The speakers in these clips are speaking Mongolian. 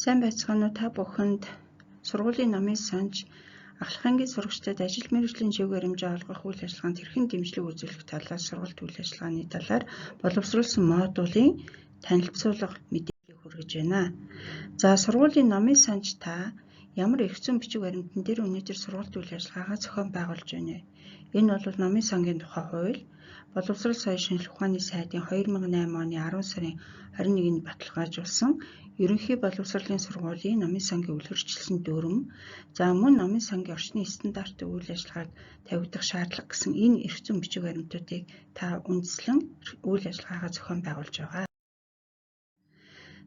Сайн байцгаана уу, та бүхэнд сургуулийн номын санж ахлах ангийн сурагчдад ажил мэргэжлийн чиг баримжаа олгох үйл ажиллагаанд хэрхэн дэмжлэг үзүүлэх талаар сургалт үйл ажиллагааны талаар боловсруулсан модулын танилцуулга мэдээллийг хүргэж байна. За, сургуулийн номын санж та ямар эрх зүйн бичиг баримтан дээр өнөөдөр сургалт үйл ажиллагаагаа зохион байгуулж байна вэ? Энэ бол номын сангийн тухай хууль, Боловсрол соёл шинжлэх ухааны сайдын 2008 оны 10 сарын 21-нд баталгаажуулсан ерөнхий боловсролын сургуулийн номын сангийн үлгэрчилсэн дүрэм, за мөн номын сангийн орчны стандартын үйл ажиллагааг тавигдах шаардлага гэсэн энэ эрх зүйн бичиг баримтуудыг та үндэслэн үйл ажиллагаагаа зохион байгуулж байгаа.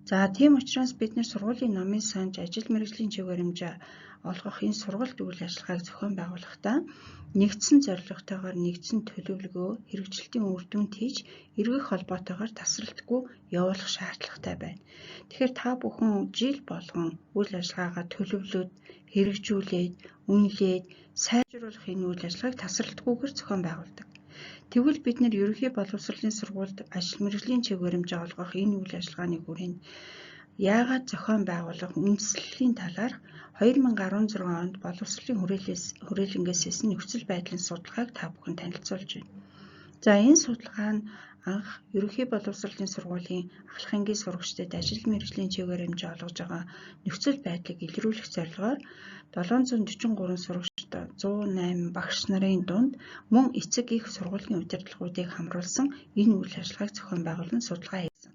За, тийм учраас бид нэр сургуулийн номын санж ажил мэргэжлийн чиг баримжаа олгох энэ сургалт үйл ажиллагааг зохион байгуулахдаа нэгдсэн зорилготойгоор, нэгдсэн төлөвлөгөө, хэрэгжилтийн үр дүнд хийж, эргэх холбоотойгоор тасралтгүй явуулах шаардлагатай байна. Тэгэхээр та бүхэн жил болгон үйл ажиллагаагаа төлөвлөөд, хэрэгжүүлээд, үнэлээд, сайжруулах энэ үйл ажиллагааг тасралтгүйгээр зохион байгуулдаг. Тэгвэл бид нэр ерөнхий боловсролын сургуульд ажил мэргэжлийн чиг баримжаа олгох энэ үйл ажиллагааны хүрээнд яагаад зохион байгуулах үндэслэлийн талаарх 2016 онд боловсролын хүрээлэнгээс хийсэн нөхцөл байдлын судалгааг та бүхэн танилцуулж байна. За, энэ судалгаа нь анх ерөнхий боловсролын сургуулийн ахлах ангийн сурагчдад ажил мэргэжлийн чиг баримжаа олгож байгаа нөхцөл байдлыг илрүүлэх зорилгоор 743 сурагчид, 108 багш нарын дунд мөн эцэг их сургуулийн удирдлагуудыг хамруулсан энэ үйл ажиллагааг зохион байгуулан судалгаа хийсэн.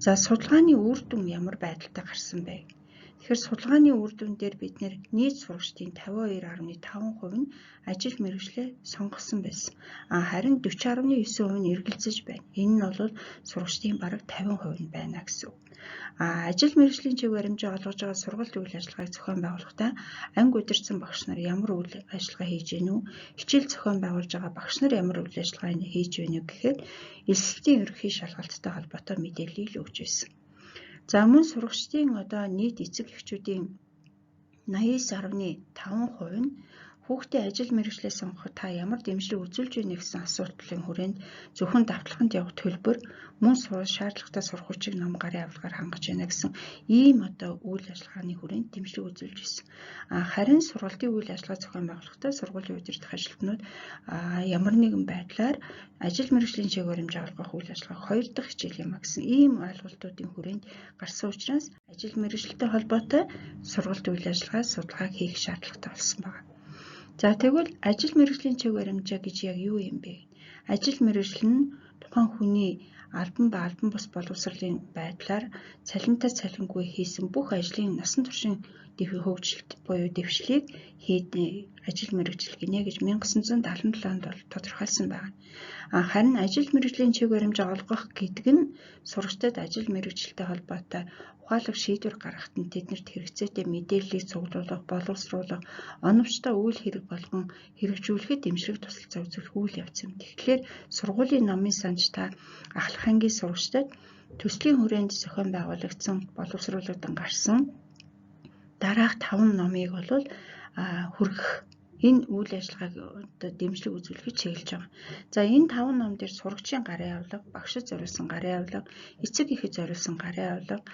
За, судалгааны үр дүн ямар байдалтай гарсан бэ? Тэгэхээр судалгааны үр дүн дээр бид нийт сурагчдын 52.5% нь ажил мэргэжлээ сонгосон байсан. Харин 40.9% нь эргэлзэж байна. Энэ нь бол сурагчдын бараг 50% нь байна гэсэн үг. Ажил мэргэжлийн чиг баримжаа олгож байгаа сургалт үйл ажиллагааг зохион байгуулахдаа анги удирдсан багш нар ямар үйл ажиллагаа хийж гэнэ үү? Хичээл зохион байгуулж байгаа багш нар ямар үйл ажиллагаа хийж байна вэ гэхээр элсэлтийн ерөнхий шалгалттай холбоотой мэдээллийг л өгч байсан. За, мөн сурагчдын одоо нийт эцэг эхчүүдийн 89.5% нь хүүхдээ ажил мэргэжлээ сонгоход та ямар дэмжлэг үзүүлж байна гэсэн асуултын хүрээнд зөвхөн давталханд явах төлбөр, мөн шаардлагатай сурах хүчийг ном гарын авлагаар хангаж байна гэсэн ийм одоо үйл ажиллагааны хүрээнд дэмжлэг үзүүлж ирсэн. Харин сургалтын үйл ажиллагаа зохион байгуулахдаа сургуулийн удирдах ажилтнууд ямар нэгэн байдлаар ажил мэргэжлийн чиг баримжаа олгох үйл ажиллагааг хоёр дахь хичээл юм а гэсэн ийм ойлголтуудын хүрээнд гарсан учраас ажил мэргэжилтэй холбоотой сургалт үйл ажиллагаа судалгааг хийх шаардлагатай болсон байна. За, тэгвэл ажил мэргэжлийн чиг баримжаа гэж яг юу юм бэ? Ажил мэргэжил нь тухайн хүний албан ба албан бус боловсролын байдлаар цалинтай цалингүй хийсэн бүх ажлын насан туршийн хөгжилт буюу дэвшлийг ажил мэргэжил гинэ гэж 1977 онд бол тодорхойлсон байна. Харин ажил мэргэжлийн чиг баримжаа олгох гэдэг нь сурагчдад ажил мэргэжилтэй холбоотой ухаалаг шийдвэр гаргахад нь тэднэрт хэрэгцээтэй мэдээллийг цуглуулах, боловсруулах, оновчтой үйл хэрэг болгон хэрэгжүүлэхэд дэмжлэг тусалцаа үзүүлэх үйл явц юм. Тэгэхээр сургуулийн номын санж та ахлах ангийн сурагчдад төслийн хүрээнд зохион байгуулагдсан, боловсруулагдан гарсан дараах 5 номыг бол хүргэх энэ үйл ажиллагааг одоо дэмжлэг үзүүлэхэд чиглэж байгаа. За, энэ 5 ном дээр сурагчийн гарын авлага, багшид зориулсан гарын авлага, эцэг эхэд зориулсан гарын авлага,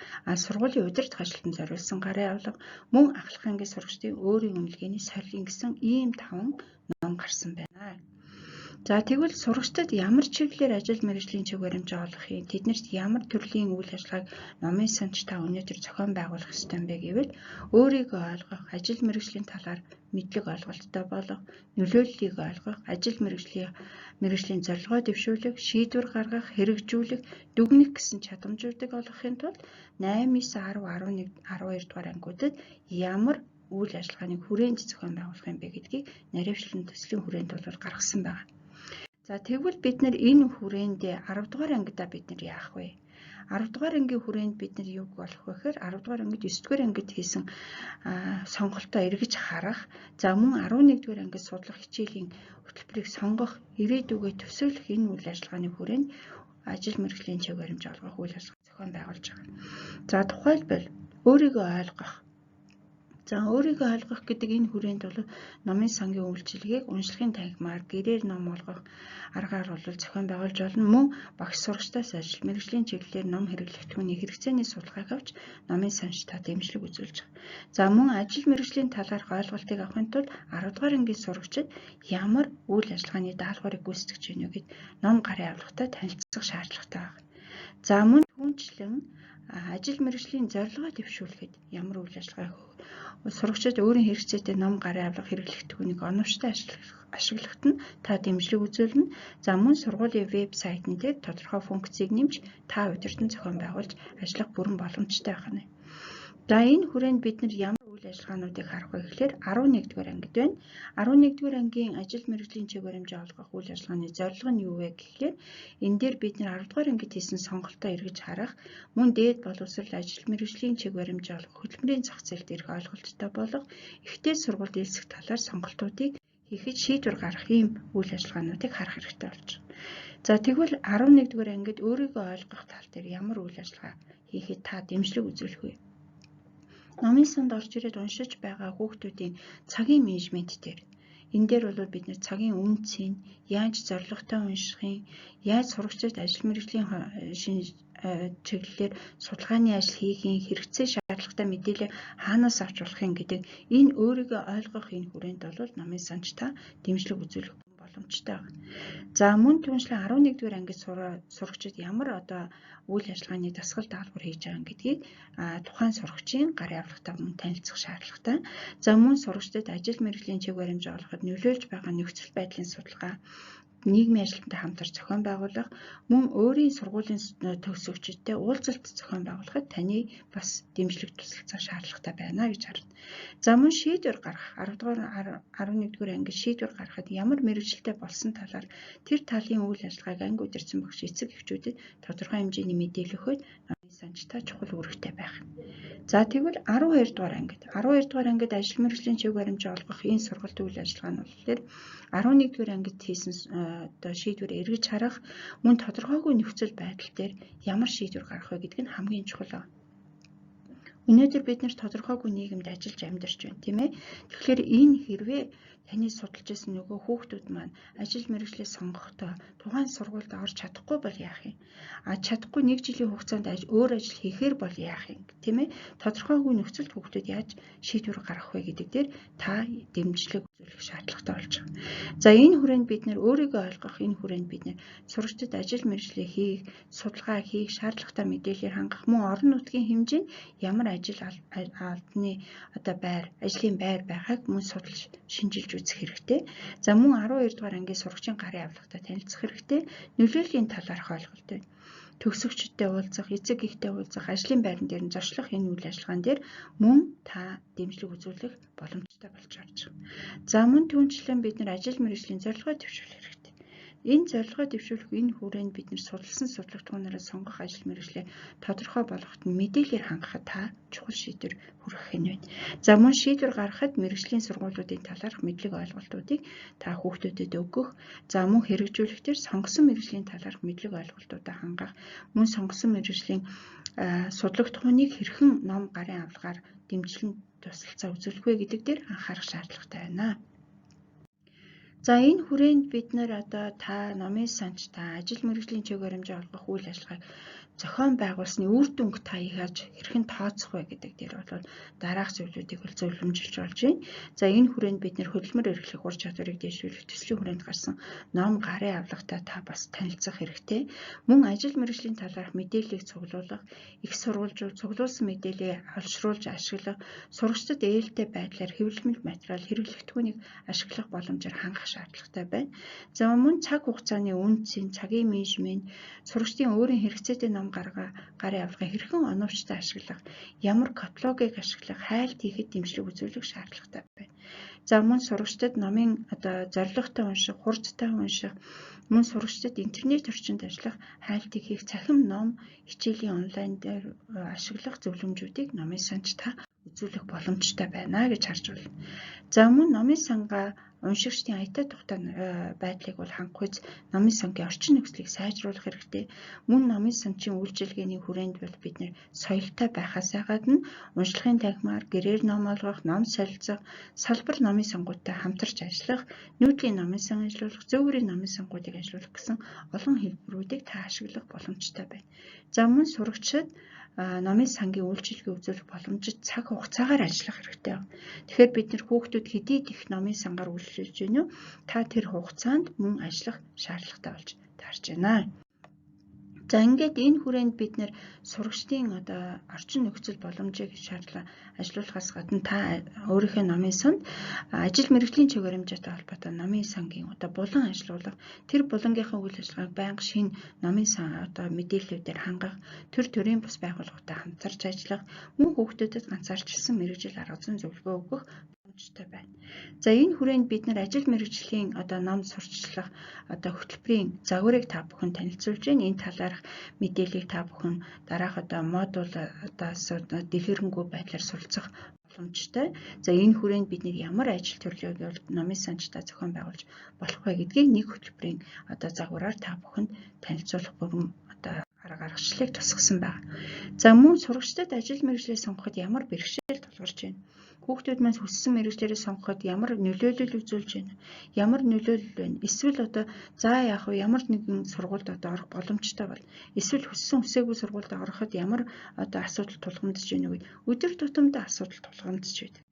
сургуулийн удирдах ажилтнанд зориулсан гарын авлага, мөн ахлах ангийн сурагчдын өөрийн үнэлгээний сорилын гэсэн ийм 5 ном гарсан байна. За, тэгвэл сурагчдад ямар чиглэлээр ажил мэргэжлийн чиг баримжаа олгох юм? Тэднэрт ямар төрлийн үйл ажиллагааг номын санч та өнөөдөр зохион байгуулах ёстой юм бэ гэвэл өөрийгөө ойлгох, ажил мэргэжлийн талаар мэдлэг ойлголттой болох, нөлөөллийг ойлгох, ажил мэргэжлийн зорилгоо дэвшүүлэх, шийдвэр гаргах, хэрэгжүүлэх, дүгнэх гэсэн чадамжуудыг олгохын тулд 8, 9, 10, 11, 12 дугаар ангиудад ямар үйл ажиллагааны хүрээнд зохион байгуулах юм бэ гэдгийг наривчлан төслийн хүрээнд бол гаргасан байна. За, тэгвэл бид нэр энэ хүрээндээ 10 дугаар ангидаа бид нар яах вэ? 10 дугаар ангийн хүрээнд бид нар юуг болох вэ гэхээр 10 дугаар ангид 9 дугаар ангид хийсэн сонголтоо эргэж харах, за мөн 11 дугаар ангид судлах хичээлийн хөтөлбөрийг сонгох, ирээдүгөө төсөөлөх энэ үйл ажиллагааны хүрээнд ажил мэргэжлийн чиг баримж олгох үйл ажиллагаа зохион байгуулж байгаа. За, тухайлбал өөрийгөө ойлгох. За, өөрийгөө ойлгох гэдэг энэ хүрээнд бол номын сангийн үйлчилгээг уншлагын танхимаар, гэрээр ном олгох аргаар бол зохион байгуулж болно. Мөн багш сурагчдаас ажил мэргэжлийн чиглэлээр ном хэрэглэгдэхүүний хэрэгцээний судалгааг авч номын санч та дэмжлэг үзүүлж байгаа. За, мөн ажил мэргэжлийн талаарх ойлголтыг авахын тулд 10 дугаар ангийн сурагчид ямар үйл ажиллагааны даалгаврыг гүйцэтгэж байна вэ гэд ном гарын авлагатай танилцах шаардлагатай байна. За, мөн түнчлэн ажил мэргэжлийн зорилгоо дэвшүүлэхэд ямар үйл ажиллагаа сурагчид өөрийн хэрэгцээтэй ном гарын авлага хэрэглэгдэхүүнийг оновчтой ашиглахад нь та дэмжлэг үзүүлнэ. За, мөн сургуулийн веб сайтн дээр тодорхой функцийг нэмж та удирдан зохион байгуулж ажиллах бүрэн боломжтой байх нь. За, энэ хүрээнд бид нар ямар үйл ажиллагаануудыг харах вэ гэхлээр 11-р ангид байна. 11-р ангийн ажил мэргэжлийн чиг баримжаа олгох үйл ажиллагааны зорилго нь юу вэ гэхлээр энэ дээр бид нар 10-р ангид хийсэн сонголтоо эргэж харах, мөн дээд боловсрол ажил мэргэжлийн чиг баримжаа олгох хөдөлмөрийн зах зээл дээрх ойлголттой болох, ихтэй сургуульд элсэх талаар сонголтуудыг хийхэд шийдвэр гаргах ийм үйл ажиллагаануудыг харах хэрэгтэй болж байна. За, тэгвэл 11-р ангид өөрийгөө ойлгох тал дээр ямар үйл ажиллагаа хийхэд та дэмжлэг үзүүлэх вэ? Номын санд орж ирээд уншиж байгаа хүүхдүүдийн цагийн менежмент дээр, энэ дээр бол бид нэр цагийн үнцийг яаж зорилготой уншихын, яаж сурагчид ажил мэргэжлийн шинэ чиглэлээр судалгааны ажил хийхийн хэрэгцээ шаардлагатай мэдээлэл хаанаас авч болохын гэдэг энэ өөрийгөө ойлгох энэ хүрээнд бол номын санч та дэмжлэг үзүүлэх боломжтой байна. За, мөн түншлэн 11-р ангид сурагчид ямар одоо үйл ажиллагааны дасгал даалгавар хийж байгаа гэдгийг тухайн сурагчийн гарын авлагатай мөн танилцах шаардлагатай. За, мөн сурагчдад ажил мэргэжлийн чиг баримжаа олгоход нөлөөлж байгаа нөхцөл байдлын судалгаа, нийгмийн ажилтнтай хамтарч зохион байгуулах, мөн өөрийн сургуулийн төгсөгчдтэй уулзалт зохион байгуулахад таны бас дэмжлэг тусалцах шаардлагатай байна гэж харна. За, мөн шийдвэр гаргах 10 дугаар 11 дугаар ангид шийдвэр гаргахад ямар мэргэжилтэй болсон талаар тэр талын үйл ажиллагааг анги удирдсан багш эцэг эхчүүдэд тодорхой хэмжээний мэдээлэл өгөхөд номын санч та чухал үүрэгтэй байх. За, тэгвэл 12 дугаар ангид 12 дугаар ангид ажил мэргэжлийн чиг баримжаа олгох энэ сургалт үйл ажиллагаа нь болохоор 11 дугаар ангид хийсэн одоо шийдвэр эргэж харах, мөн тодорхойгүй нөхцөл байдал дээр ямар шийдвэр гаргах вэ гэдэг нь хамгийн чухал байна. Өнөөдөр бид нэр тодорхойгүй нийгэмд ажиллаж амьдарч байна, тийм ээ. Тэгэхээр энэ хэрвээ таны судалж байсан нөгөө хүүхдүүд маань ажил мэргэжлээ сонгохдоо тухайн сургуульд орж чадахгүй бол яах юм? А чадахгүй нэг жилийн хугацаанд өөр ажил хийхээр бол яах юм? Тийм ээ. Тодорхойгүй нөхцөлд хүүхдүүд яаж шийдвэр гаргах вэ гэдэг дээр та дэмжлэг үзүүлэх шаардлагатай болж байгаа. За, энэ хүрээнд бид нэр өөрийгөө ойлгох энэ хүрээнд бид нэр сурагчдад ажил мэргэжлээ хийх, судалгаа хийх шаардлагатай мэдээлэлээр хангах, мөн орон нутгийн хэмжээнд ямар ажил албаны одоо байр, ажлын байр байгааг мөн судалж шинжилж үзэх хэрэгтэй. За, мөн 12 дугаар ангийн сурагчийн гарын авлагатай танилцах хэрэгтэй. Нөлөөллийн талаарх ойлголт байна. Төгсөгчдтэй уулзах, эцэг эхтэй уулзах, ажлын байран дээр нь зочлох энэ үйл ажиллагаан дээр мөн та дэмжлэг үзүүлэх боломжтой болж орж байгаа. За, мөн түүнчлэн бид нар ажил мэргэжлийн зорилгоо дэвшүүлэх хэрэгтэй. Энэ зорилгоо дэвшүүлэх энэ хүрээнд бид нар судалсан судлагдахуунаараа сонгох ажил мэргэжлээ тодорхой болгоход нь мэдээлэлээр хангахад та чухал шийдвэр хүргэх нь байна. За, мөн шийдвэр гаргахад мэргэжлийн сургуулиудын талаарх мэдлэг ойлголтуудыг та хүүхдүүдэд өгөх, за мөн хэрэгжүүлэх дээр сонгосон мэргэжлийн талаарх мэдлэг ойлголтуудаа хангах, мөн сонгосон мэргэжлийн судлагдахууныг хэрхэн ном гарын авлагаар дэмжлэн тусалцаа үзүүлэх вэ гэдэг дээр анхаарах шаардлагатай байна. За, энэ хүрээнд бид нэр одоо та номын санч та ажил мэргэжлийн чиг баримжаа олгох үйл ажиллагааг зохион байгуулсны үр дүнг та яаж хэрхэн тооцох вэ гэдэг дээр бол дараах зүйлүүдийг бол зөвлөмжилж болж байна. За, энэ хүрээнд бид нэр хөдөлмөр эрхлэх ур чадварыг дэвшүүлэх төслийн хүрээнд гарсан ном гарын авлагатай та бас танилцах хэрэгтэй. Мөн ажил мэргэжлийн талаарх мэдээллийг цуглуулах, их сурвалжуул цуглуулсан мэдээллийг олшруулж ашиглах, сурагчдад ээлтэй байдлаар хэвлэмэл материал хэрэглэгдэхүүнийг ашиглах боломжоор хангах шаардлагатай байна. За, мөн цаг хугацааны үнцийн, цагийн менежмент, сурагчдын өөрийн хэрэгцээтэй ном гарын авлагыг хэрхэн оновчтой ашиглах, ямар каталогийг ашиглах, хайлт хийхэд дэмжлэг үзүүлэх шаардлагатай байна. За, мөн сурагчдад номын одоо зорилготой унших, хурдтай унших, мөн сурагчдад интернет орчинд ажиллах, хайлтыг хийх цахим ном, хичээлийн онлайн дээр ашиглах зөвлөмжүүдийг номын санч та үзүүлэх боломжтой байна гэж харж байна. За, мөн номын сангаа Уншигчдын аятай тухтай байдлыг бол хангах үз номын сангийн орчин нөхцөлийг сайжруулах хэрэгтэй. Мөн номын санчийн үйлчилгээний хүрээнд бол бид нэр соёлтой байхаасаа гадна уншлагын танхимаар гэрээр ном олгох, ном солилцох, салбар номын сангуудтай хамтарч ажиллах, нүүдлийн номын сан ажиллуулах, зөөврийн номын сангуудыг ажиллуулах гэсэн олон хэлбэрүүдийг та ашиглах боломжтой байна. За мөн сурагчид номын сангийн үйлчилгээ үзүүлэх боломжит цаг хугацаагаар ажиллах хэрэгтэй байна. Тэгэхээр бид нэр хүүхдүүд хэдий их номын сангаар үйлчилж гэнэ үү? Та тэр хугацаанд мөн ажиллах шаардлагатай болж таарч байна. За ингээд энэ хүрээнд бид нэр сурагчдын одоо орчин нөхцөл боломжийг шаардлага ажилуулахаас гадна та өөрийнхөө номын санд ажил мэргэжлийн чиг баримжаатай холбоотой номын сангийн одоо булан ажилуулах, тэр булангийнхаа үйл ажиллагааг байнга шинэ номын сан одоо мэдээллүүдээр хангах, төр төрийн бус байгууллагатай хамтарч ажиллах, мөн хүүхдүүдэд ганцаарчилсан мэргэжил арга зүйн зөвлөгөө өгөх боломжтой байна. За энэ хүрээнд бид нар ажил мэргэжлийн одоо ном сурталчлах одоо хөтөлбөрийн загварыг та бүхэн танилцуулж байна. Энэ талаарх мэдээллийг та бүхэн дараах одоо модуль одоо дэлгэрэнгүй байдлаар суралцах боломжтой. За энэ хүрээнд бид нэг ямар ажил төрлийг бол номын санчдаа зохион байгуулж болох вэ гэдгийг нэг хөтөлбөрийн одоо загвараар та бүхэнд танилцуулах бүрэн одоо арга аргачлалыг тусгасан байна. За мөн сурагчдад ажил мэргэжлээ сонгоход ямар бэрхшээл тулгарч байна? Хүүхдүүд маань хүссэн мэргэжлээрээ сонгоход ямар нөлөөлөл үзүүлж байна? Ямар нөлөөлөл байна? Эсвэл одоо за яах вэ? Ямар нэгэн сургуульд одоо орох боломжтой бол эсвэл хүссэн хүсээгүй сургуульд ороход ямар одоо асуудал тулгамдж байна вэ? Өдөр тутамдаа асуудал тулгамдж байдаг.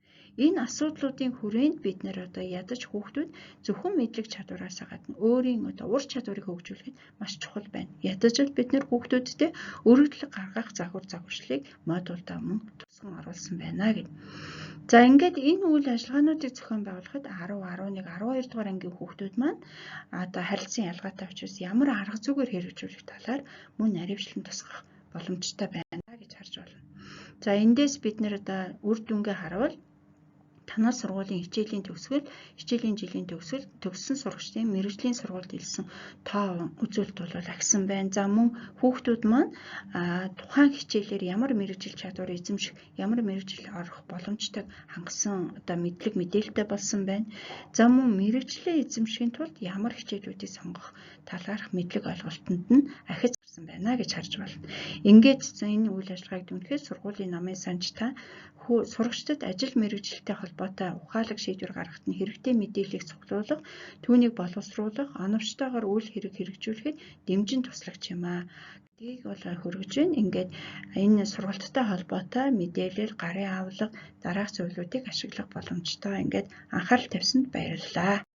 Энэ асуудлуудын хүрээнд бид нэр одоо ядаж хүүхдүүд зөвхөн мэдлэг чадвараас гадна өөрийн одоо ур чадварыг хөгжүүлэхэд маш чухал байна. Ядаж л бид нэр хүүхдүүдтэй өргөдлөг гаргах загвар загварчлалыг модулдаа мөн тусган оруулсан байна гэв. За ингээд энэ үйл ажиллагаануудыг зохион байгуулахад 10, 11, 12 дугаар ангийн хүүхдүүд маань одоо харилцан ялгаатай учраас ямар арга зүгээр хэрэгжүүлэх талаар мөн наривчлан тусгах боломжтой байна гэж харж байна. За эндээс бид нэр одоо үр дүнгээ харуул танай сургуулийн хичээлийн төгсгөл, хичээлийн жилийн төгсгөл, төгссөн сурагчдын мэргэжлийн сургуульд илсэн тоо үзүүлэлт бол агсан байна. За мөн хүүхдүүд маань тухайн хичээлээр ямар мэргэжил чадвар эзэмших, ямар мэргэжил орох боломжтойг хангасан одоо мэдлэг мэдээлэлтэй болсон байна. За мөн мэргэжлээ эзэмшихийн тулд ямар хичээлүүдийг сонгох талаарх мэдлэг ойлголтод нь ахиц гарсан байна гэж харж байна. Ингээд энэ үйл ажиллагааг дүнхээр сургуулийн номын санч та сурагчдад ажил мэргэжилтэй холбоотой ухаалаг шийдвэр гаргахад нь хэрэгтэй мэдээллийг цуглуулах, түүнийг боловсруулах, оновчтойгоор үйл хэрэг хэрэгжүүлэхэд дэмжин туслагч юм аа гэдгийг бол хөргөж байна. Ингээд энэ сургалттай холбоотой мэдээлэл, гарын авлага, дараах зүйлүүдийг ашиглах боломжтой. Ингээд анхаарал тавьсанд баярлалаа.